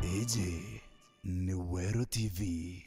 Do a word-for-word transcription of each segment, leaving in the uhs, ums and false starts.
Iji ni Weru T V.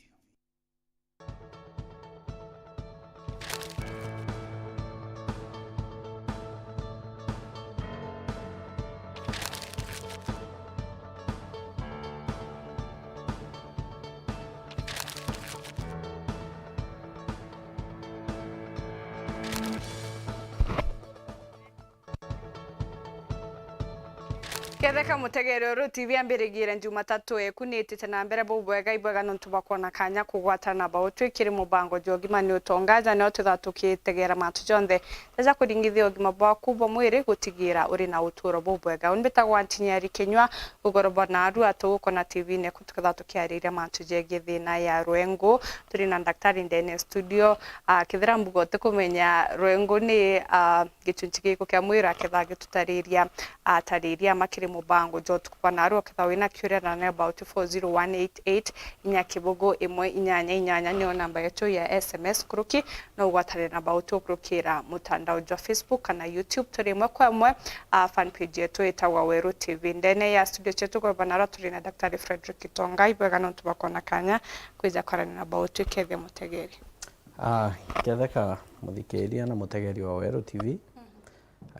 Ketheka mutegere uru T V ambirigire Jumatatu eku nitite na mbere bubwega ibwega nontu bwa kwona kanya kugwatana bau twikiri mubango jwa ugima ni utonga ja nio twithaa tukitegera mantu jonthe jaja kuringithia ugima bwaku bwa mwiri gutigira uri na uturo bubwega. Uni mbitagwa Ntinyari Kinyua, ugoro bwa narua tugukona T V neku tukethaa tukiariria mantu jegie thina ya rwengu. Turi na Daktari ndene studio. Ah, kethira mbuga utikumenya rwengu ni, ah, gichunchi giriku kia mwiri akethaa gitutariria, atariria makiri mubango jwa utuku bwa narua. Ukethaa wina kiuria na namba uti four zero one eight eight, inya kibugu imwe inyanya inyanya niyo namba yetu ya S M S kuruki. No ugwatane na bau tukurukira mutandao jwa Facebook kana YouTube turi imwe kwa imwe. Ah, fan page yetu itagwa Weru T V. Ndene ya studio chetu kwa banara turi na Daktari Frederick Itonga. Ibwega nontu bwa kwona kanya kwija kwarania na bau twikethia mutegeri. Ah, ketheka muthikiria na mutegeri wa Weru T V.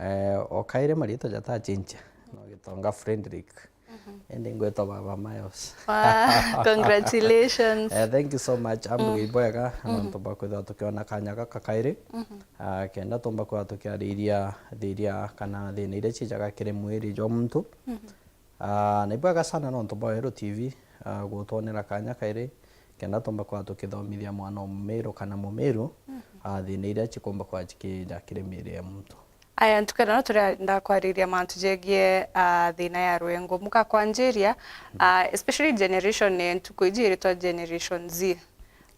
Eh, o kairi mariitwa jatachinchia, no Gitonga Frederick. Indi ngwitwa Baba Miles. Wow, congratulations. Eh, thank you so much. Ambuge ibwega, nontu bwa kwithirwa tukiona kanya gaka kairi. Ah, kenda tumba kwithirwa tukiariria thiria kana thina iria ciijaga kiri mwiri jwa muntu. Ah, na ibwega sana nontu bwa Weru T V, ah, gutwonera kanya kairi, kenda tumba kwithirwa tukithomithia mwana mumiru kana mumiru, ah, thina iria cikumba kwithirwa cikiija kiri miiri ya muntu. Aya, ntuku ino turenda kwariria mantu jegie, ah, thina ya rwengu. Muka kwanjiria, ah, especially generation ya ntuku iji iritwa Generation Z.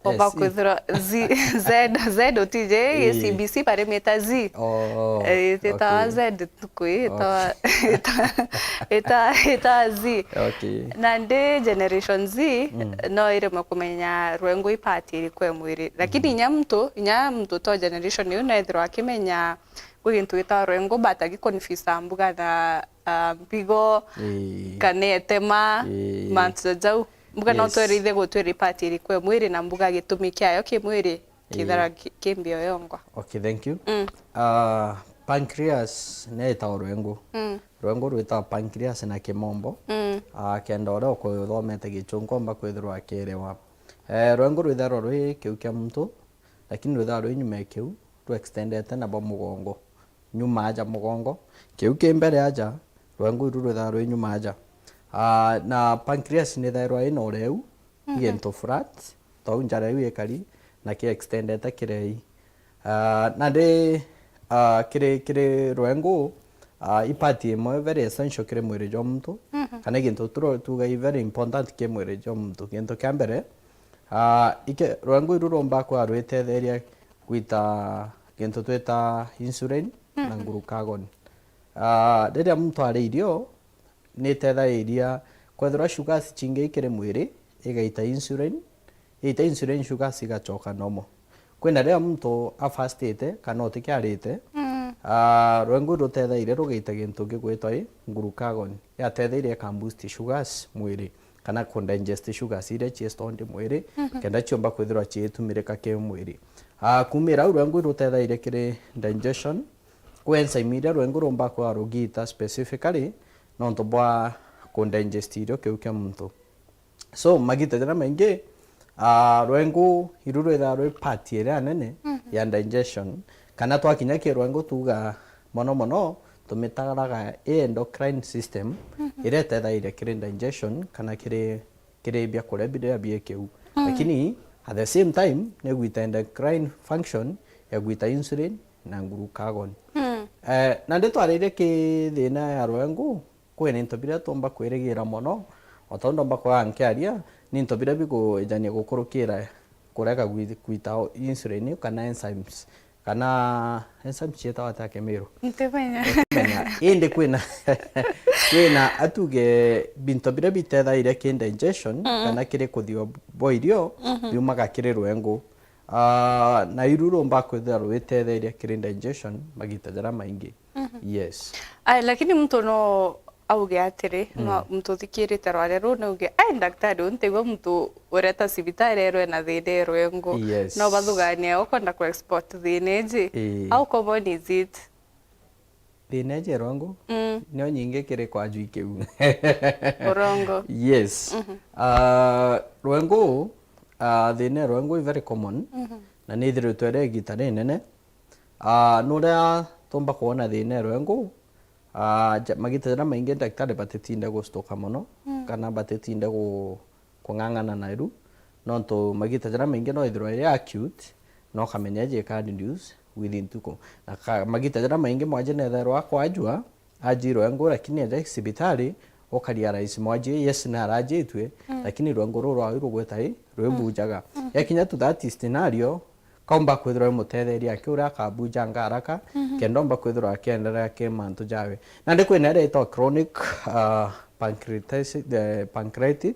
Omba kwithirwa Z, Z, Z utije, ii. C B C barimita Z. Oh, eh, itawa okay. Z ntuku ii, itawa, ita-, ita-, ita Z. Okay. Na ndi Generation Z, no irimwe kumenya rwengu ipati iriku e mwiri. Lakini inya muntu, inya muntu to generation iu no ethirwa akimenya gwi gintu gitawa rwengu, but agi confuse mbuga na, ah, mbigo, ii. Kana etema, ii. Mantu ja jau. Mbuga no yes. Twerithie gutwira ipati iriku e mwiri na mbuga gitumi kiayo ki mwiri kithara ki-, ki mbio yongwa. Okay, thank you. Mm. Ah, pancreas ni itawa rwengu. Mm. Rwengu rwitawa pancreas na kimombo. Mm. Ah, kenda uria ukuthomete gichungu omba kwithirwa akielewa. Eh, rwengu rwithairwa rwi kiu kia muntu, lakini rwithairwa rwi nyuma ya kiu, rwi extendete na bwa mugongo. Nyuma aja mugongo, kiu ki mbere aja, rwengu iru rwithairwa rwi nyuma aja. Ah, na pancreas nithairwa ina ureu, mhm, gintu flat, tou njara iu ikari, na ki extendete kirei. Ah, nandi, ah, kiri, kiri rwengu, ah, i part imwe very essential kiri mwiri jwa muntu, mhm, kana i gintu turo-, tuga i very important ki mwiri jwa muntu. Gintu kia mbere, ah, ike-, rwengu iru rumba kwa rwitetheria gwita gintu twita insulin na, mhm, glucagon. Ah, riria muntu ari irio, nitethairia kwethirwa sugars chingi ikiri mwiri, igaita insulin, yaita insulin sugars igachoka normal. Kwina riria muntu afastite kana utikiarite, mm, ah, rwengu rutethairia rugaita gintu gigwitwa i glucagon, yatethairia ika boost sugars mwiri, kana ku digest sugars iria cii stored mwiri, mhm, kenda ciomba kwithirwa ciitumirika ki mwiri. Ah, kumira au rwengu rutethairia kiri digestion, kwi enzyme iria rwengu rumba kwa rugiita specifically nontu bwa ku digest irio kiu kia muntu. So, magiita jaria maingi, ah, rwengu iru rwithairwa rwi part iria nene, mhm, ya digestion, kana twakinya ki rwengu tuga mono mono tumitaraga i endocrine system, mhm, iria itethairia kiri digestion kana kiri, kiri biakuria biria bie kiu. Mm. Lakini at the same time, ni gwita endocrine function ya gwita insulin na glucagon. Mm. Eh, nandi twaririe ki thina ya rwengu, kwina into biria tuumba kwirigira mono, o ta u ndomba kwaa nkiaria, ni into biria bikuijania gukurukira kurega gwi-, gwita o-, insulin kana enzymes, kana enzymes cietagwa atia Kimiru? Ntimenya. Ntimenya. Indi kwina, kwina atuge binto biria bitethairia ki digestion, mm, kana kiri kuthio bwa irio, mhm, biumaga kiri rwengu. Ah, na iru rumba kwithira rwitetheria kiri digestion magita jaria maingi. Mhm. Yes. Ai, lakini muntu no auge atiri, mm, no muntu uthikirite rwaria ruu nauge, "Ai, daktari, untigwe muntu ureta cibitari erwe na thina e rwengu." Yes. No bathugania ukwenda ku export thina iji. Ii. How common is it? Thina iji e rwengu, mm, nio nyingi kiri kwa ajui kiu. Urongo. Yes. Mhm. Ah, rwengu, ah, thina e rwengu i very common, mhm, na ni ithiritwe iri igita rinene. Ah, nuria tumba kwona thina e rwengu, ah, ja-, magita jaria maingi daktari batitinde gustuka mono, mm, kana batitinde gu-, kung'ang'ana na iru, nontu magita jaria maingi no ithirwa iri acute, na ukamenya iji ika reduce within ntuku. Na ka-, magita jaria maingi mwaji netherwa akwajua, aji rwengu, lakini eja cibitari, ukarealize mwaji, yes, narajitue, mm, lakini rwengu ruu rwawe rugwita i, rwibujaga. Mm. Mm. Yakinya to that scenario, kaumba kwithirwa i mutetheria aki uria akabujanga haraka, mhm, kenda umba kwithirwa akienderea ki mantu jawe. Nandi kwina iria itwa chronic, ah, pancreatitis, eh, pancreatitis,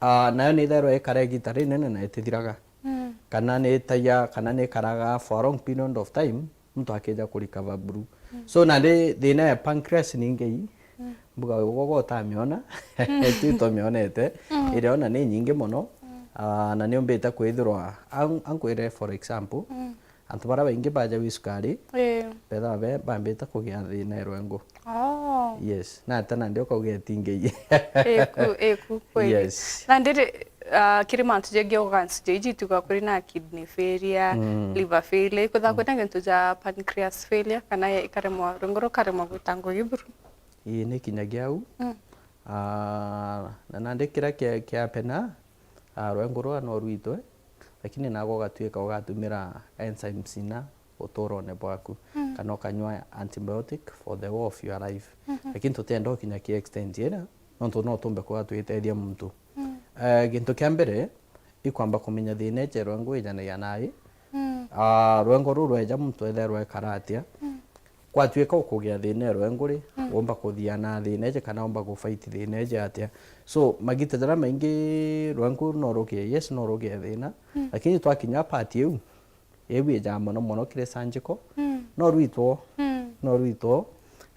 ah, nayo ni ithairwa ikara igita rinene na itithiraga. Mm. Kana ni itagia, kana ni ikaraga for a long period of time, muntu akija ku recover buru. Mm. So, nandi thina ya pancreas ni ingei, mm, mbuga ugogo utamiona, mm, ti tumionete, mm, iria ona ni nyingi mono, mm, ah, na ni umbite kwithirwa, an-, ankwire for example, mm, antu baria baingi baja wi cukari, ii, bethaga be-, bambite kugia thina e rwengu. Oh. Yes, na ata nandi ukauga itingei. Iku, iku, kweli. Yes. Nandi ri, ah, kiri mantu jengi organs ja iji ituga kuri na kidney failure, mm, liver failure, ikwithagwa, mm, kwina gintu ja pancreas failure, kana ikaremwa, rwengu rukaremwa gwita ngugi buru? Ii, ni kinyagia au. Mm. Ah, na nandi kiria kia, kia pena, ah, rwengu rwa no rwitwe, lakini nago ugatuika ugatumira enzymes ina uturone bwaku, mm, kana ukanywa antibiotic for the whole of your life. Mhm. Lakini tutienda ukinya ki extent iria, nontu no tumbe kuga twitethia muntu. Mm. Eh, gintu kia mbere, ikwamba kumenya thina ici rwengu ijanagia nai. Mm. Ah, rwengu ruu rweja muntu etherwa ekara atia? Mm. Kwatuika ukugia thina e rwengu ri, mm, umba kuthiana thina iji kana umba kufight thina iji atia? So, magita jaria maingi rwengu no rugie, yes, no rugie thina, mm, lakini twakinya part iu, iu ijaa mono mono kiri surgical, mm, no rwitwo, mm, no rwitwo.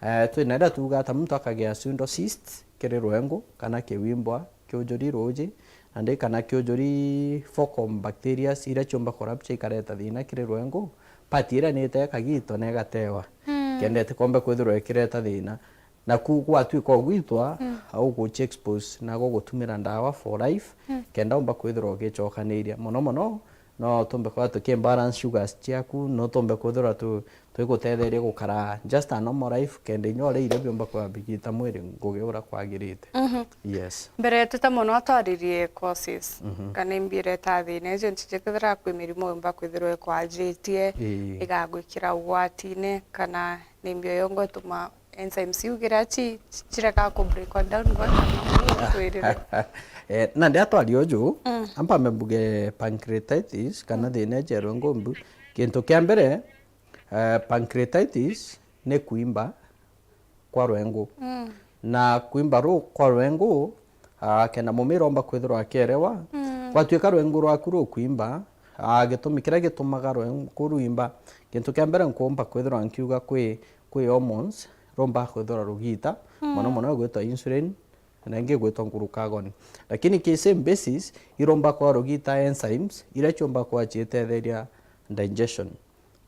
Eh, twina iria tuuga ata muntu akagia pseudocyst kiri rwengu kana kiwimbwa, kiujuri ruuji, nandi kana kiujuri focal bacterias iria ciumba kurapture ikareta thina kiri rwengu, part iria ni ite ikagitwa na igatewa. Mm. Kenda itikombe kwithirwa ikireta thina. Na ku gwatuika ugwitwa, mm, au guchi expose na gugutumira ndawa for life, mm, kenda umba kwithirwa ugicokaniria. Mono mono, no tumbe kwithirwa tuki balance sugars ciaku, no tumbe kwithirwa tu-, twigutetheria gukara just a normal life, kenda inya uria irio biumba kwithirwa bigita mwiri ngugi uria kwagirite. Mhm. Yes. Mbere tuta mono twaririe causes, mhm, kana imbi ireta thina iji, nti jikethira kwi mirimo yumba kwithirwa ikwajitie, ii, igagwikira ugwatine, kana ni imbi o yongo ituma enzymes iu kiria ci-, ci-, cireka ku break down bwa twirire. Eh, na ndia twaria uju, mm, ampa mbe mbuge pancreatitis, kana, mm, thina iji ya rwengu mbu. Gintu kia mbere, eh, pancreatitis ni kuimba kwa rwengu. Mm. Na kuimba ruu kwa rwengu, ah, kenda mumira omba kwithirwa akierewa, mm, gwatuika rwengu rwaku rukuimba, ah, gitumi kiria gitumaga rwengu ruimba, gintu kia mbere nkuumba kwithirwa nkiuga kwi, kwi hormones, rumba kwithirwa rugita, mm, mono mono igwitwa insulin, na ingi igwitwa glucagon. Lakini ki same basis, irumba kwa rugita enzymes, iria ciumba kwa ciitetheria digestion.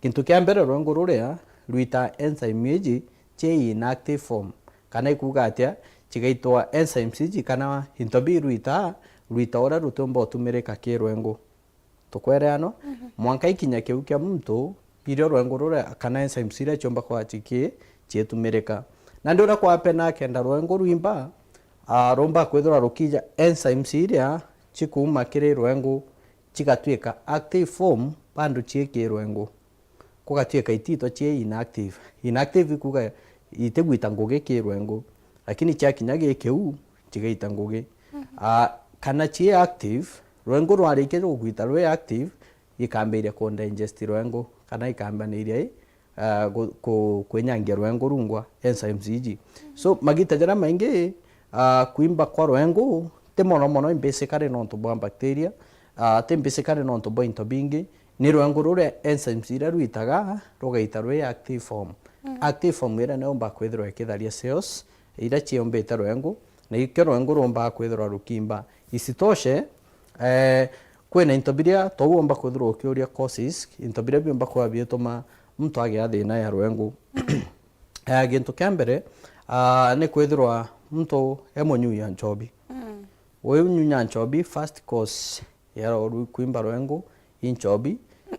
Gintu kia mbere, rwengu ruria rwita enzyme iji ci inactive form, kana ikuuga atia, cigaitwa enzymes iji, kana into bi rwita, rwita uria rutiumba utumirika ki rwengu. Tukwereanwa? Mhm. Mwanka ikinya kiu kia muntu, irio rwengu ruria, kana enzymes iria ciumba kwa ciki-, ciitumirika. Nandi uria kwapena kenda rwengu rwimba, ah, rumba kwithirwa rukija enzymes iria cikuuma kiri rwengu, cigatuika active form, bado cii ki rwengu. Kugatuika ititwa cii inactive. Inactive ikuuga itigwita ngugi ki rwengu, lakini ciakinya gi kiu, cigaita ngugi. Mhm. Ah, kana cii active, rwengu rwarikia gugwita rwi active, ikambiria ku digest rwengu, kana ikambaniria i, ah, gu-, ku-, kwinyangia rwengu rungwa, enzymes iji. So, magita jaria maingi, ah, kuimba kwa rwengu ti mono mono basically nontu bwa bacteria, ah, ti basically nontu bwa into bingi, ni rwengu ruria enzymes iria rwitaga rugaita rwi active form. Mm. Active form iria niyo yumba kwithirwa ikitharia cells, iria ciumbite rwengu, na ikio rwengu ruumbaga kwithirwa rukimba. Isitoshe, eh, kwina into biria tou uumba kwithirwa ukiuria causes, into biria biumba kwithirwa biituma muntu agia thina ya rwengu. Eh, gintu kia mbere, ah, ni kwithirwa muntu e munyui ya nchobi. Mm. Uyu unyunya nchobi, first cause ya ru-, kwimba rwengu i nchobi.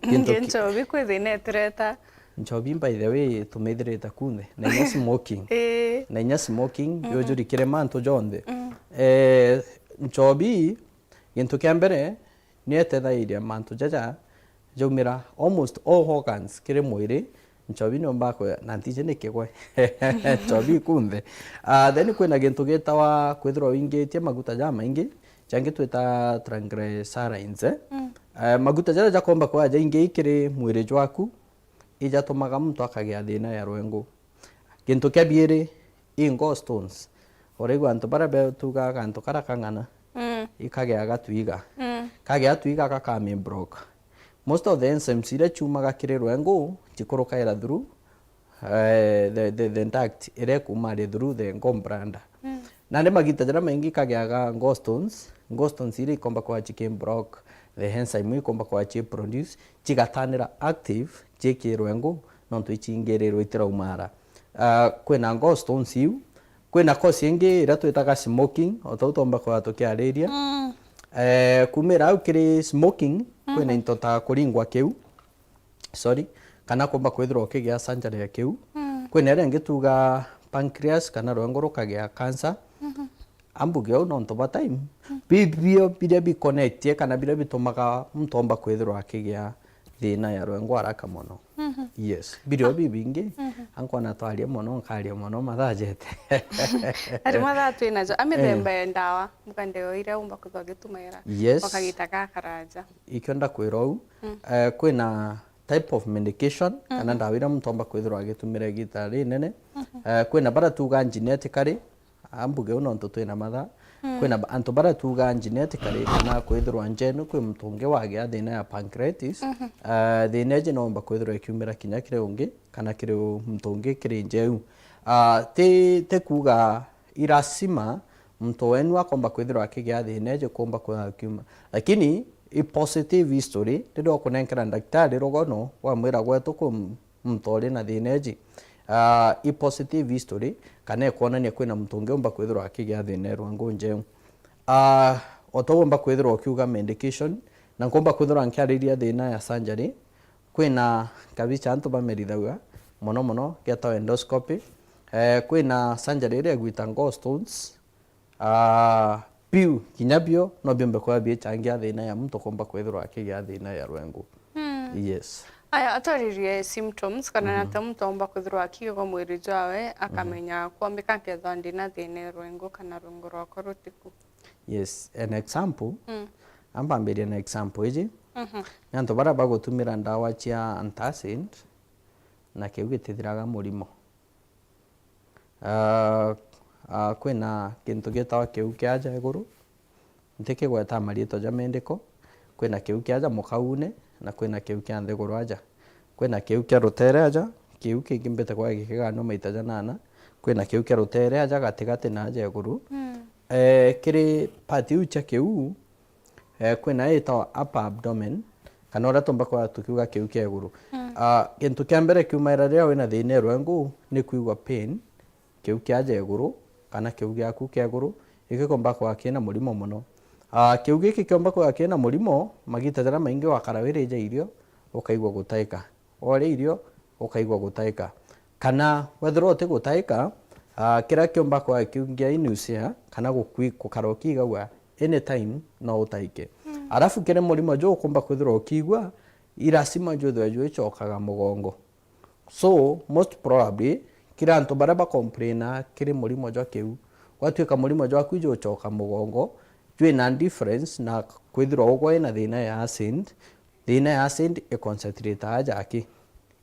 Gintu Nge ki- nchobi kwi thina itireta. Nchobi, by the way, tumithirite kunthe. Na inya smoking. Ii. Na inya smoking, Mhm. yujurikire mantu jonthe. Mm. Eh, nchobi, gintu kia mbere, ni etethairia mantu jaja jaumira almost all organs kiri mwiri. Nchobi niumba kwe-, na ntiji ni kigwe. Nchobi ikunthe. Ah, then kwina gintu gitawa kwithirwa wingitie maguta jamaingi, jangi twita triglycerides, eh? Mm. Eh, maguta jaria jakomba kwaa jaingi kiri mwiri jwaku, ijatumaga muntu akagia thina ya rwengu. Gintu kia biiri, i gallstones. Uraigua antu baria betuga gantu karia kang'ana, Mm. ikagea gatwiga. Mm. Kagea twiga gakami block. Most of the enzymes iria ciumaga kiri rwengu, cikurukaira through, eh, the, the, the duct iria ikumaria through the gallbladder. Mm. Nandi magita jaria maingi kageaga gallstones, gallstones iria ikomba kwaa ciki block the enzyme ikomba kwaa ci produce, cigatanira active, ciki rwengu, nontu icingirirwe itiraumara. Ah, kwina gallstones iu, kwina cause ingi iria twitaga smoking, o tau twomba kwaa tukiariria. Mm. Eh, kumira au kiri smoking, kwina Mhm. into ta kuringwa kiu, sorry, kana kumba kwithirwa ukigia surgery ya kiu. Mm. Kwina iria ingi tuga pancreas kana rwengu rukagia cancer. Mhm. Ambuge uu nontu bwa time. Mm. Bibio biria biconnectie kana biria bitumaga muntu omba kwithirwa akigia thina ya rwengu haraka mono. Mhm. Yes. Birio bibingi, Mhm. ankona twaria mono, nkaria mono, mathaa jete. Ari mathaa twinajo. A mithemba Eh. ya ndawa, mukandeo iria umba kwithirwa gitumaira. Yes. Wakagita gakaraja. Ikio ndakwira uu, Mm. eh, kwina type of medication, kana Mhm. ndawa iria muntu omba kwithirwa agitumira igita rinene. Mhm. Eh, kwina baria tuga genetically, ambuge uu nontu twina mathaa. Mm. Kwina ba-, antu baria tuga genetically, kana kwithirwa njenu kwi muntu ungi wagia thina ya pancreatitis. Mhm. Eh, thina iji noomba kwithirwa ikiumira kinya kiri ungi, kana kiri u-, muntu ungi kiri njeu. Ah, ti, ti kuga i lazima muntu wenu akomba kwithirwa akigia thina iji kuumba kwithirwa akiuma. Lakini i positive history, riria ukunenkera ndagitari rugono, wamwira gwetu kwi m-, muntu uri na thina iji, ah, i positive history, kana ikwonania kwina muntu ungi umba kwithirwa akigia thina e rwengu njeu. Ah, o tau umba kwithirwa ukiuga medication, na nkumba kwithirwa nkiariria thina ya surgery, kwina kabicha antu bamerithagia mono mono, getawa endoscopy. Eh, kwina surgery iria igwita gallstones, ah, biu, kinya bio, no biumbe kwithirwa biichangia thina ya muntu kumba kwithirwa akigia thina ya rwengu. Mm. Yes. Aya, atwaririe symptoms, kana Mhm. nata muntu omba kwithirwa akiigwa mwiri jwawe, Mhm. akamenya kwambika nkethwa ndina thina ya rwengu kana rwengu rwakwa rutiku. Yes, an example, Mm. ambambirie na example iji, Mhm. ni antu baria bagutumira ndawa cia antacid, na kiu gitithiraga murimo. Ah, ah, kwina kintu gitawa kiu kia aja iguru, ntikigweta mariitwa ja miandiko, kwina kiu kia aja mukaune, na kwina kiu kia nthiguru aja. Kwina kiu kia rutere aja, kiu kingi mbite kwaa gikiganua maita janana, kwina kiu kia rutere aja gatigati na aja iguru. Mm. Eh, kiri part iu cia kiu, eh, kwina itawa upper abdomen, kana uria tumba kwaa tukiuga kiu kia iguru. Mm. Ah, gintu kia mbere kiumaira riria wina thina e rwengu ni kwigua pain, kiu kia aja iguru, kana kiu giaku kia iguru, gikikomba kwaa kina murimo mono. Ah, kiu giki kiomba kwaa kina murimo, magita jaria maingi wakara wirija irio, ukaigua gutaika. Waria irio, ukaigua gutaika. Kana wethirwa uti gutaika, ah, kiria kiumba kwaa kiu ngia i nausea, kana gukwi-, gukara ukiigagua anytime no utaike. Mm. Arafu kiri murimo juu ukumba kwithirwa ukiigua, i lazima jwithirwe jwichokaga mugongo. So, most probably, kiri antu baria bacomplaina kiri murimo jwa kiu, gwatuika murimo jwaku juchoka mugongo, jwina difference na kwithirwa ugwe na thina ya acid, thina ya acid iconcentrate aja aki.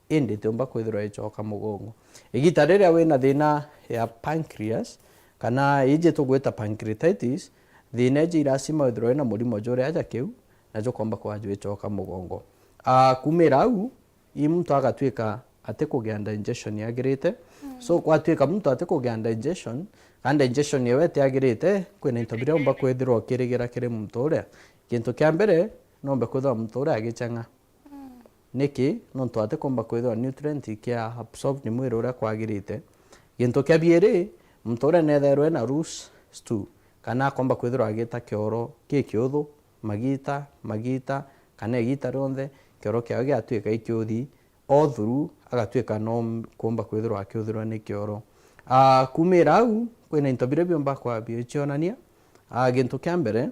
Indi itiumba kwithirwa ichoka mugongo. Igita riria wina thina ya pancreas, kana iji tugwita pancreatitis, thina iji i lazima withirwe wina murimo juria aja kiu, na jukomba kwaa jwichoka mugongo. Ah, kumira au, i muntu agatuika atikugia digestion yagirite. So, gwatuika muntu atikugia digestion, kana digestion yewe itiagirite, kwina into biria umba kwithirwa ukirigira kiri muntu uria. Gintu kia mbere, nombe kwithirwa muntu uria agichang'a. Niki? Nontu atikumba kwithirwa nutrient ikia absorb ni mwiri uria kwagirite. Gintu kia biiri, muntu uria nethairwe na loose stool, kana akomba kwithirwa agita kioro gikiuthu, magita, magita, kana igita rionthe, kioro kiawe giatuika ikiuthi, all through, agatuika no kumba kwithirwa akiuthirwa ni kioro. Ah, kumira au, kwina into biria biumba kwa bicionania. Ah, gintu kia mbere,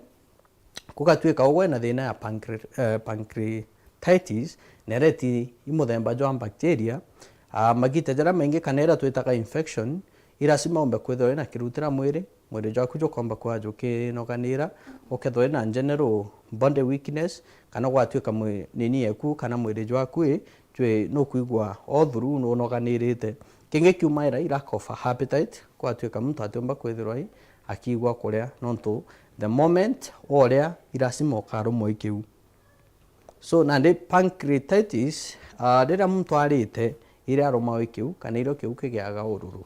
kugatuika ugwe na thina ya pancre-, eh, pancreatitis, na iria iti i muthemba jwa bacteria, ah, magita jaria maingi kana iria twitaga infection, i lazima umbe kwithirwa wina kirutira mwiri, mwiri jwaku jukomba kwaa jukinoganira, ukethirwa wina general body weakness, kana gwatuika mwi-, nini yeku kana mwiri jwaku i, jwi, nukwigua all through nunoganirite. Kingi kiumaira i lack of appetite, gwatuika muntu atiumba kwithirwa i akiigua kuria, nontu the moment woria i lazima ukarumwa i kiu. So, nandi pancreatitis, ah, riria muntu arite, iria arumagwa i kiu, kana irio kiu kigiaga ururu.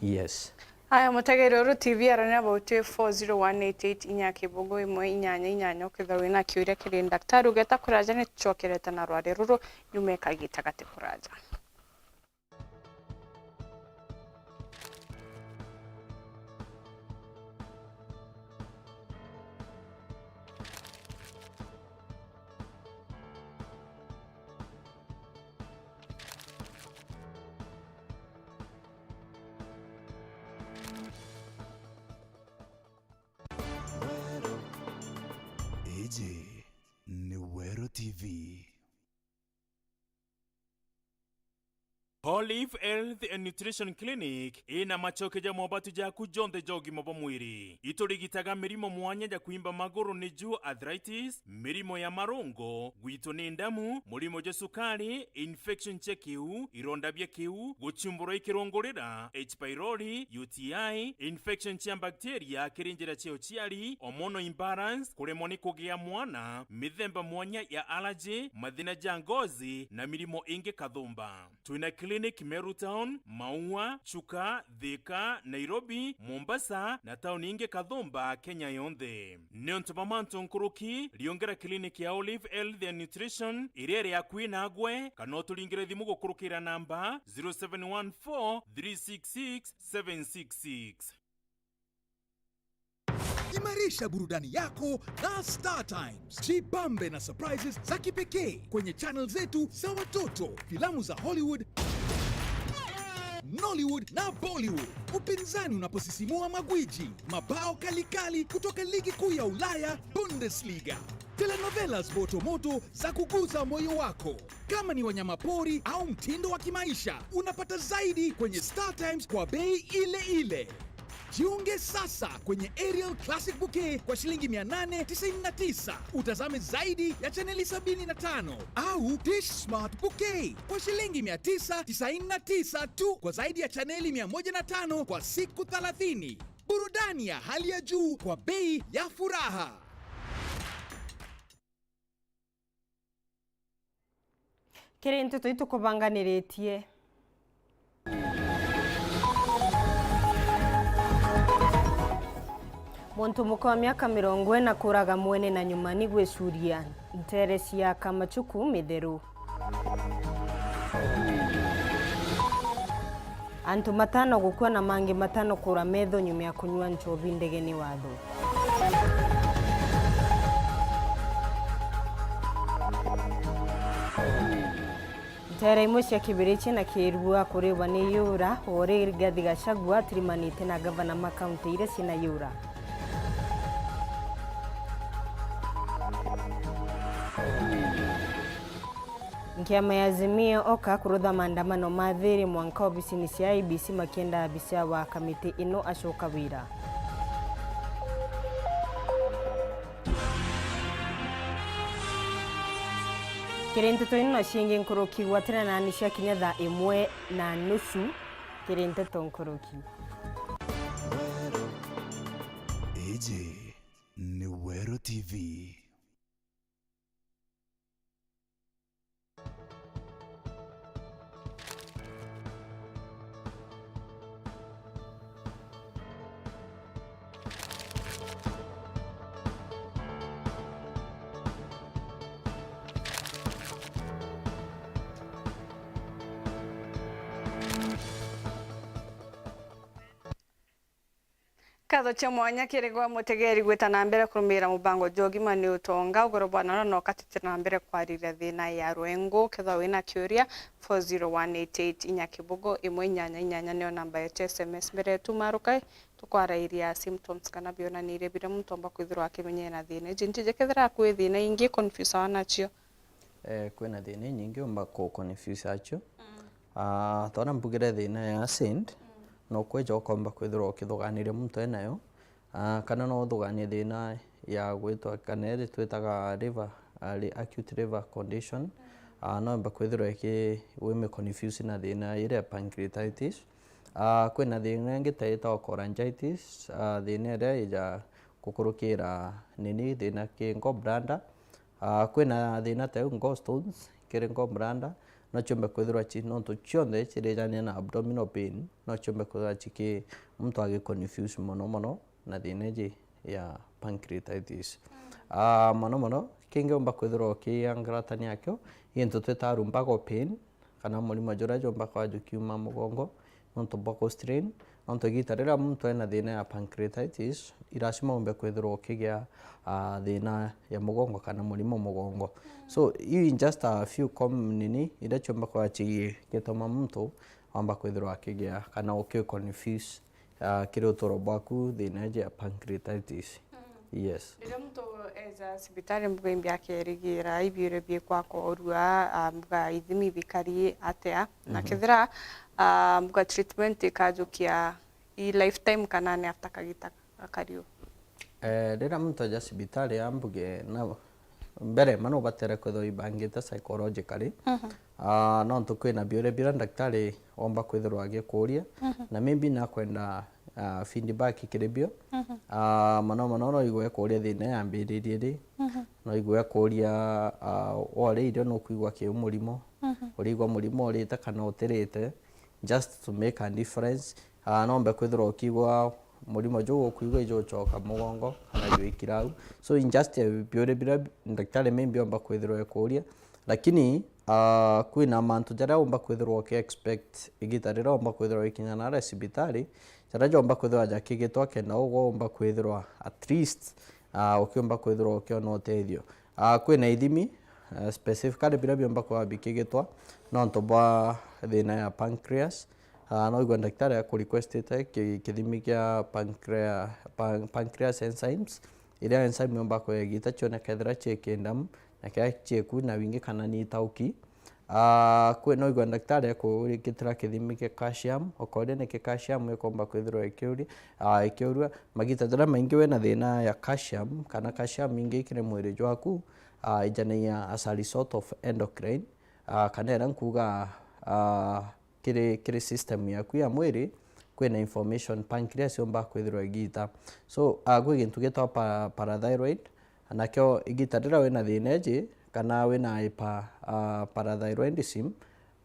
Yes. Aya, mutegeri uru T V arania about four zero one eight eight inya kibungu imwe inyanya inyanya, ukethirwa wina kiuria kiri ndaktari, ugeta kuraja, ni tucokerete na rwari ruru nyuma ya kagita gati kuraja. Iji ni Weru T V. Olive Health and Nutrition Clinic ina macoke ja mobatu jaku jonthe ja ugima bwa mwiri. Iturigitaga mirimo mwanya ja kwimba maguru, niju arthritis, mirimo ya marungo, gwitwo ni ndamu, murimo jwa sukari, infection cia kiu, ironda bia kiu, guchumburwa i kirungurira, H pylori, U T I, infection cia bacteria kiri njira cia uciari, hormonal imbalance, kuremwa ni kugia mwana, mithemba mwanya ya allergy, mathina ja ngozi, na mirimo ingi kathumba. Twina clinic Meru Town, Maua, Chuka, Thika, Nairobi, Mombasa, na tauni ingi kathumba Kenya yonthe. Niuntu bwa mantu nkuruki, riongera clinic ya Olive Health and Nutrition iria iri akui nagwe, kana uturingire thimu gukurukira namba zero seven one four three six six seven six six. Imarisha burudani yako na Star Times. Jibambe na surprises za kipekee kwenye channel zetu za watoto, filamu za Hollywood, Nollywood na Bollywood. Upinzani unaposisimua magwiji, mabao kalikali kutoka ligi kuu ya Ulaya, Bundesliga, telenovelas moto moto za kuguza moyo wako. Kama ni wanyamapori au mtindo wa kimaisha, unapata zaidi kwenye Star Times kwa bei ile ile. Jiunge sasa kwenye Aerial Classic Bouquet kwa shilingi mia nane tisini na tisa, utazame zaidi ya chaneli sabini na tano, au Dish Smart Bouquet kwa shilingi mia tisa tisini na tisa tu kwa zaidi ya chaneli mia moja na tano kwa siku thelathini. Burudani ya hali ya juu kwa bei ya furaha. Kiri nteto itukubanganiritie. Muntu muka wa miaka mirongo ina kuraga mwene na nyuma ni gwicuria ntere cia Kamachuku mitheru. Antu matano gukua na mangi matano kura metho nyuma ya kunyua nchobi ndegeni watho. Nteere imwe cia Kibirichi na Kirua kuriwa ni yura, o ri Rigathi Gachagua atirimanite na ngavana ma kaunti iria ciina yura. Nkiama ya Azimio oka kurutha maandamano ma thiiri mwanka obisini cia I E B C makienda abisa wa kamiti ino acoka wira. Kiri nteto ino na ciingi nkuruki, gwatanira nani cia kinya thaa imwe na nusu kiri nteto nkuruki. Iji ni Weru T V. Nkatho cia mwanya kiri gwe mutegeri gwita na mbere kurumirira mubango jwa ugima ni utonga. Ugoro bwa noro no katitira na mbere kwariria thina ya rwengu. Kethwa wina kiuria, four zero one eight eight, inya kibugo imwe inyanya inyanya niyo namba yetu ya S M S. Mbere yetu maruka, tukwarairia symptoms kana bionaniria biria muntu omba kwithirwa akimenyera na thina iji. Ntiji kethira kwi thina ingi confuse wa nacio. Eh, kwina thina inyingi umba ku confuse acio. Mm. Ah, ta uria mbugire thina ya acid, mm, no kweja ukomba kwithirwa ukithuganiria muntu enayo, ah, kana no uthuganie thina ya gwitwa, kana iri twitaga liver, ah, ri-, acute liver condition. Mm. Ah, no imba kwithirwa iki wimi confuse na thina iria ya pancreatitis. Ah, kwina thina ingi ta itagwa cholangitis, ah, thina iria ija gukurukira nini, thina ki gallbladder. Ah, kwina thina ta iu gallstones, kiri gallbladder, no ciumbe kwithirwa ci, nontu cionthe cirijania na abdominal pain, no ciumbe kwithirwa ciki, muntu agi confuse mono mono na thina iji ya pancreatitis. Mm. Ah, mono mono, kingi umba kwithirwa ukiangaratania akio, gintu twitaga lumbago pain, kana murimo juria jumba kwaa jukiuma mugongo nontu bwa ku strain, nontu igita riria muntu ena thina ya pancreatitis, i lazima umbe kwithirwa ukigia, ah, thina ya mugongo kana murimo mugongo. Mm. So, iu in just a few com-, nini iria ciumba kwaa cigituma muntu wamba kwithirwa akigia kana uki confuse ah, kiri uturo bwaku thina iji ya pancreatitis. Mm. Yes. Riria muntu eja cibitari, mbuga imbi akerigira ibiure biekwa korua, ah, mbuga ithimi bikari atia? Na, mhm, kethira, ah, mbuga treatment ikajukia i lifetime kana ni after kagita gakari uu? Eh, riria muntu aja cibitari, ambuge na mbere ma no ubatere kwithirwa wibangite psychologically. Mhm. Ah, nontu kwina biuria biria ndagitari omba kwithirwa agikuria, mhm, na maybe nakwenda, ah, feedback kiri bio. Mhm. Ah, mono mono no igwe kuria thina yambiririe ri, mhm, no igwe kuria, ah, wari irio nukwigua kiu murimo, mhm, urigwa murimo urite kana utirite, just to make a difference. Ah, nombe kwithirwa ukigwa murimo juu ukwigua ijucoka mugongo kana juikira au. So in just, eh, biuria biria ndagitari maybe omba kwithirwa ekuria, lakini, ah, kwina mantu jaria umba kwithirwa uki expect igita riria umba kwithirwa wikinya naria cibitari, jaria jomba kwithirwa jakigitwa kenda ugwe umba kwithirwa at least, ah, ukiumba kwithirwa ukiona utethio. Ah, kwina ithimi, ah, specifically biria biumba kwithirwa bikigitwa nontu bwa thina ya pancreas. Ah, no igwe ndagitari akurequestite ki-, kithimi kia pancrea-, pan-, pancreas enzymes, iria enzyme yumba kwigita cioneka ethira cii kindamu, na kiria cii ku na wingi kana ni itauki. Ah, kwi, no igwe ndagitari akurigitira kithimi kia calcium, ukoria niki calcium ikomba kwithirwa ikiuri-, ah, ikiurua. Magita jaria maingi wina thina ya calcium, kana calcium ingi kiri mwiri jwaku, ah, ijanagia as a result of endocrine, ah, kana iria nkuga, ah, kiri, kiri system yaku ya mwiri, kwina information pancreas yumba kwithirwa igita. So, ah, kwi gintu gitagwa pa-, parathyroid, nakio igita riria wina thina iji, kana wina hyper, ah, parathyroidism,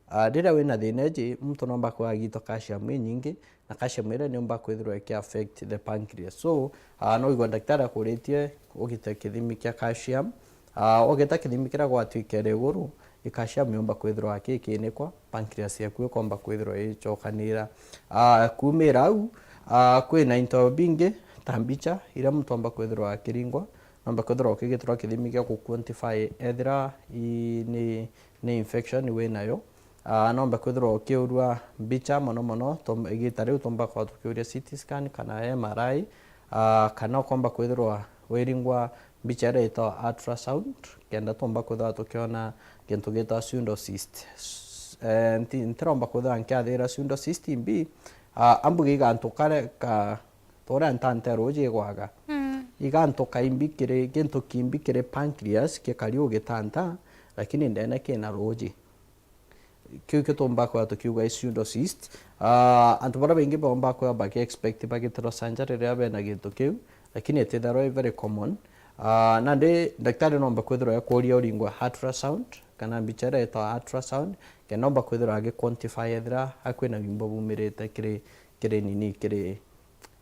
ah, riria wina thina iji, muntu nomba kwagitwa calcium inyingi, na calcium iria niumba kwithirwa iki affect the pancreas. So, ah, no igwe ndagitari akuritie ugite kithimi kia calcium, ah, ugita kithimi kiria gwatuika iri iguru, i calcium yumba kwithirwa akikinikwa, pancreas yaku ikomba kwithirwa icokanira. Ah, kumira au, ah, kwina into bingi ta mbicha iria muntu omba kwithirwa akiringwa, nomba kwithirwa ukigitirwa kithimi gia ku quantify ethira i, ni, ni infection winayo. Ah, nomba kwithirwa ukiurua mbicha mono mono, tom-, igita riu tumba kwa tukiuria C T scan kana M R I, ah, kana ukomba kwithirwa wiringwa mbicha iria itagwa ultrasound, kenda tumba kwithirwa tukiona gintu gitagwa pseudocyst. S-, eh, nti-, ntiromba kwithirwa nkiathira pseudocyst imbi, ah, ambuge igantu kare ka, ta uria ntanta ya ruuji igwaga. Mm. Igantu kaimbi kiri, gintu kimbi kiri pancreas, gikari ugitanta, lakini ndene kina ruuji. Kiu kio tumba kwithirwa tukiuga i pseudocyst. Ah, antu baria baingi bomba kwithirwa baki expect bagitirwa surgery riria bena gintu kiu, lakini itithirwa i very common. Ah, nandi ndagitari nomba kwithirwa ekuria uringwe ultrasound, kana mbicha iria itagwa ultrasound, kenda omba kwithirwa agi quantify ethira akwina wimbo bumirite kiri, kiri nini, kiri,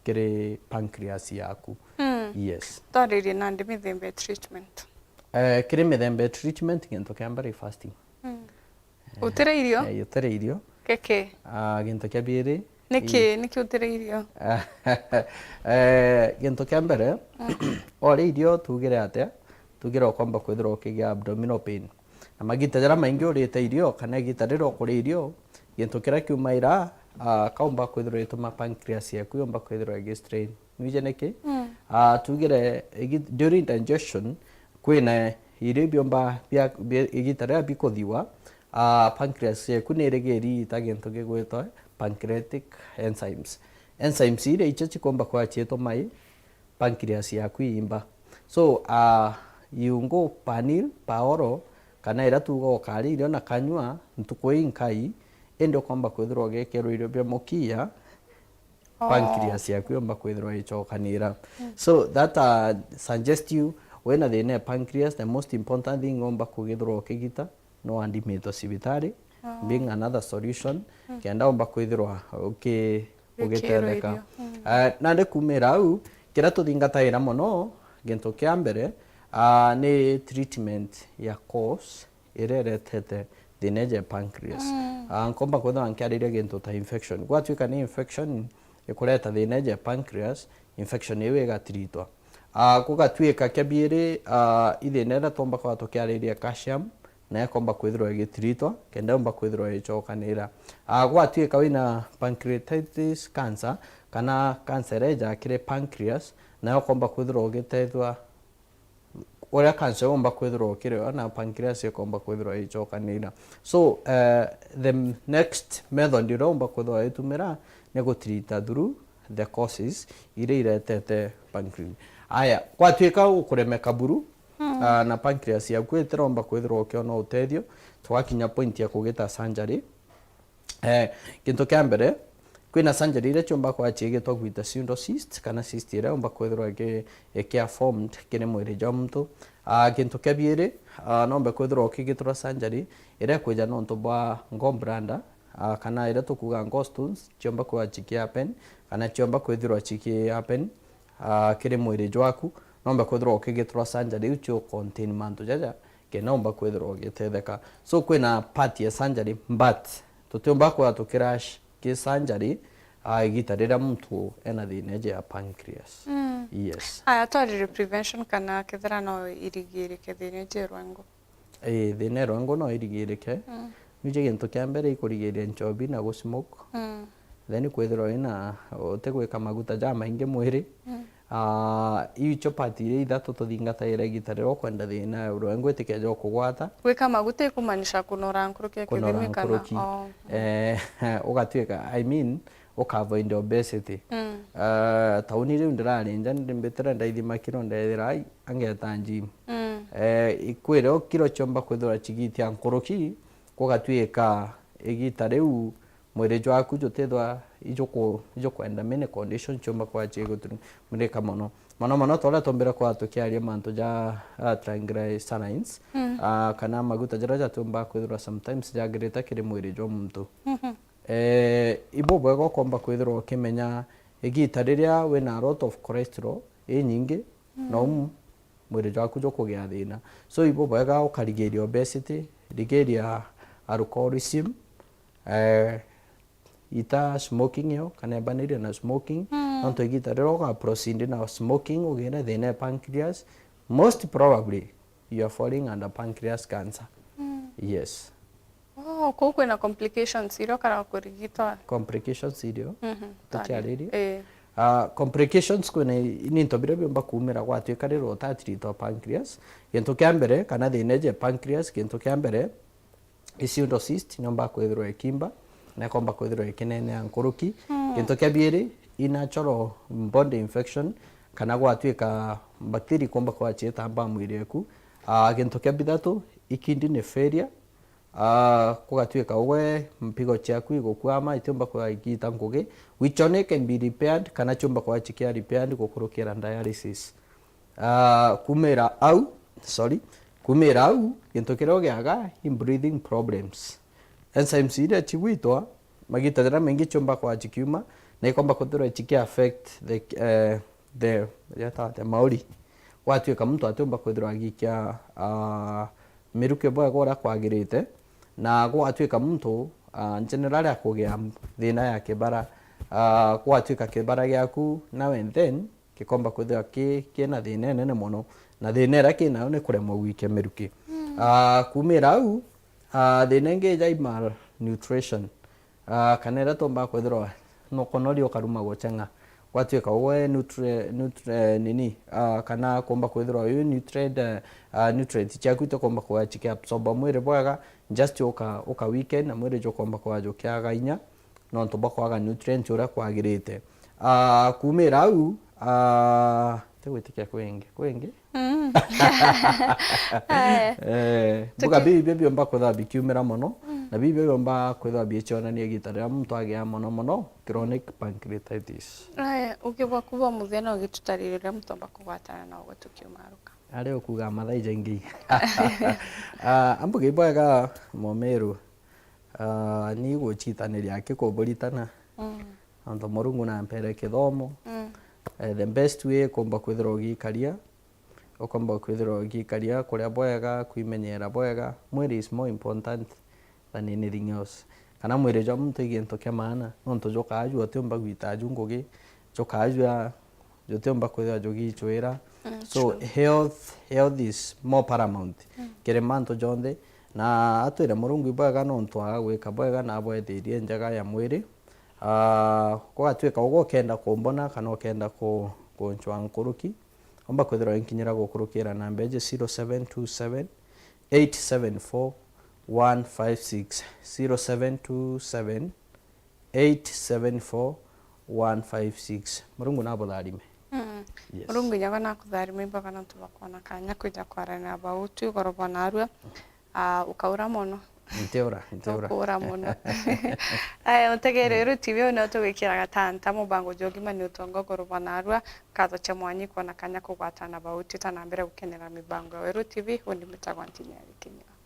kiri pancreas yaku. Mm. Yes. Twaririe nandi mithemba ya treatment. Eh, kiri mithemba ya treatment, gintu kia mbere i fasting. Mm. Eh, utire irio? Eh, utire irio. Keke. Ah, gintu kia biiri, Niki, niki utiria irio? Eh, gintu kia mbere, uria irio tugire atia? Tugire ukomba kwithirwa ukigia abdominal pain. Na magita jaria maingi urite irio, kana igita riria ukuria irio, gintu kiria kiumaira, ah, kaumba kwithirwa gituma pancreas yaku yumba kwithirwa igi strain. Nwije niki? Mm. Ah, tugire igi-, during digestion, kwina irio biumba bia, bia, igita riria bikuthiwa, ah, pancreas yaku ni irigiri ita gintu gigwitwa pancreatic enzymes. Enzymes iria icio cikomba kwa ciituma i pancreas yaku iimba. So, ah, iungu panil, paoro, kana iria tuuga ukaria irio na kanyua ntuku inkai, indi ukomba kwithirwa ugikerwa irio bia mukiya, Oh. pancreas yaku yomba kwithirwa icokanira. Mm. So that, uh, suggest you, wina thina ya pancreas, the most important thing omba kugithirwa ukigita, no andimitwe cibitari, Oh. being another solution, Mm. kenda omba kwithirwa uki-, Ugikerwa ugitetheka. irio. Mm. Uh, nandi kumira au, kiria tuthingataira mono, gintu kia mbere, uh, ni treatment ya cause iria iretete thina iji ya pancreas. Mm. Ah, nkomba kwithirwa nkiariria gintu ta infection. Gwatuika ni infection ikureta thina iji ya pancreas, infection iu igatiritwa. Ah, gugatuika kia biiri, ah, i thina iria twomba kwithirwa tukiariria calcium, nayo ikomba kwithirwa igitiritwa, kenda yomba kwithirwa icokanira. Ah, gwatuika wina pancreatitis cancer, kana cancer iria ija kiri pancreas, nayo ukomba kwithirwa ugitethwa uria cancer yomba kwithirwa ukiri yo, na pancreas ikomba kwithirwa icokanira. So, eh, the next method iria umba kwithirwa itumira ni gutirita through the causes iria iretete pancreas. Aya, gwatuika ukuremeka buru, Mm. ah, na pancreas yaku itiromba kwithirwa ukiona utethio, tugakinya point ya kugita surgery. Eh, gintu kia mbere, kwina surgery iria ciumba kwa ciigitwa gwita pseudocyst, kana cyst iria yumba kwithirwa iki-, ikia formed kiri mwiri jwa muntu. Ah, gintu kia biiri, ah, nombe kwithirwa ukigitwa surgery iria ikwija nontu bwa gallbladder, ah, kana iria tukuga gallstones, ciumba kwa ciki happen, kana ciumba kwithirwa ciki happen, ah, kiri mwiri jwaku. Nombe kwithirwa ukigitwa surgery iu cio contain mantu jaja, kenda umba kwithirwa ugitetheka. So, kwina part ya surgery, but tutiumba kwithirwa tukirush ki surgery, ah, igita riria muntu ena thina iji ya pancreas. Mm. Yes. Aya, twarire prevention kana kethira no irigirike thina iji ya rwengo? Ii, thina ya rwengo no irigirike. Mm. Nwiji gintu kia mbere ikurigiria nchobi na gu smoke. Mm. Then kwithirwa wina, utigwika maguta jamaingi mwiri. Mm. Ah, iu icio part iria ithatu tuthingataira igita riria ukwenda thina ya rwengo itikeja ukugwata. Gwika maguta ikumaanisha kunora nkuruki ya Kunora kithimi kana? nkuruki. Oh. Eh, ugatuika, I mean, uka avoid obesity. Mm. Ah, tauni riu ndirari nja, ndimbitire ndaithima kiro ndethira, ai, angeta gym. Mm. Eh, ikwire o kiro ciomba kwithirwa cigitia nkuruki, gugatuika igita riu mwiri jwaku jutithwa ijuku-, ijukwenda many conditions ciumba kwaa cigutumurika mono. Mono mono ta uria tumbire kwaa tukiaria mantu ja, ah, triglycerides, Mm. ah, kana maguta jaria jatiumba kwithirwa sometimes jagirite kiri mwiri jwa muntu. Mhm. Eh, ibubwega ukomba kwithirwa ukimenya igita riria wina a lot of cholesterol inyingi, Mm. no mwiri jwaku jukugia thina. So, ibubwega ukarigiria obesity, rigiria alcoholism, eh, ita smoking iyo, kana embaniria na smoking, Mm. nontu igita riria uga proceed na smoking, ugire thina ya pancreas, most probably you are falling under pancreas cancer. Mm. Yes. Oh, kuu kwina complications iria ukara kurigitwa? Complications irio? Mhm, tukiaririe? Eh. Ah, complications kwina i-, ni into biria biumba kuumira gwatuika riria utatiritwa pancreas. Gintu kia mbere, kana thina iji ya pancreas, gintu kia mbere, i pseudocyst niumba kwithirwa ikimba, na ikomba kwithirwa ikinenea nkuruki. Mm. Gintu kia biiri, i natural body infection, kana gwatuika bacteria ikomba kwaa ciitambaa mwiri eku. Ah, gintu kia bithatu, i kidney failure, Ah, kugatuika ugwe mpigo ciaku igukwama, itiumba kwaa igiita ngugi, which one can be repaired, kana ciumba kwaa cikia repaired gukurukira dialysis. Ah, kumira au, sorry, kumira au, gintu kiria ugiaga i breathing problems. Enzymes iria cigwitwa, magita jaria maingi ciumba kwaa cikiuma, na ikomba kwithirwa ciki affect the, eh, the, yata atia, mauri. Gwatuika muntu atiumba kwithirwa agikia, ah, miruki bwega uria kwagirite, na gwatuika muntu, ah, generally akugia thina ya kibara, Ah, gwatuika kibara giaku now and then gikomba kwithirwa ki, kina thina inene mono, na thina iria kinayo ni kuremwa gwikia miruki. Mm. Ah, kumira au, ah, thina ingi ja malnutrition. Ah, kana iria tuomba kwithirwa nukonoria ukaruma gucheng'a. Gwatuika ugwe nutri-, nutri-, eh, nini, ah, kana kuomba kwithirwa uyu nutrient, eh, ah, nutrient ciaku itikomba kwithirwa cikiabsorba mwiri bwega, just uka, uka weaken na mwiri jukomba kwithirwa jukiaga inya nontu bwa kwaga nutrient uria kwagirite. Ah, kumira au, ah, tigwitikia kwingi, kwingi? Mm. Aya. Eh, mbuga Tuki- biu ibio biomba kwithirwa bikiumira mono, Mm. na biu ibio biomba kwithirwa bicionania igita riria muntu agia mono mono chronic pancreatitis. Aya, ugi bwaku bwa muthia no gitutarire uria muntu omba kugwatana na ugwe tukiumaruka. Ari ukuga mathaa jaingi. Ah, ambuga ibwega momiru. Ah, ni gucitaniria aki kuburitana. Mm. Nontu Murungu nampere kithomo. Mm. Eh, the best way ukomba kwithirwa ugikaria, ukomba kwithirwa ugikaria, kuria bwega, kwimenyera bwega. Mwiri is more important than anything else. Kana mwiri jwa muntu i gintu kia maana, nontu jukaa jua utiumba gwita ju ngugi, jukaa jua jutiumba kwithirwa jugichwira. Mm, so, true. Health, health is more paramount, Mm. kiri mantu jonthe. Na atwire Murungu ibwega nontu agagwika bwega na abwethirie njega ya mwiri. Ah, gugatwika ugwe ukenda kumbona kana ukenda ku-, kunchwa nkuruki, omba kwithirwa inkinyira gukurukira namba iji zero seven two seven, eight seven four, one five six, zero seven two seven, eight seven four, one five six. Murungu nabutharime. Mm. Yes. Murungu nyago nakutharime imbaga nontu bwa kwona kanya kwija kwaranira bau tu igoro bwa narua. Ah, ukaura mono. Ntiura, ntiura. Ukuura mono. Aya, utegere Weru T V, uyu niwe tugwikiraga tanta mubango jwa ugima ni utonga igoro bwa narua. Nkatho cia mwanya ikwona kanya kugwatana bau twita na mbere gukenera mibango ya Weru T V, undi mbitagwa Ntinya ya Gikinyua.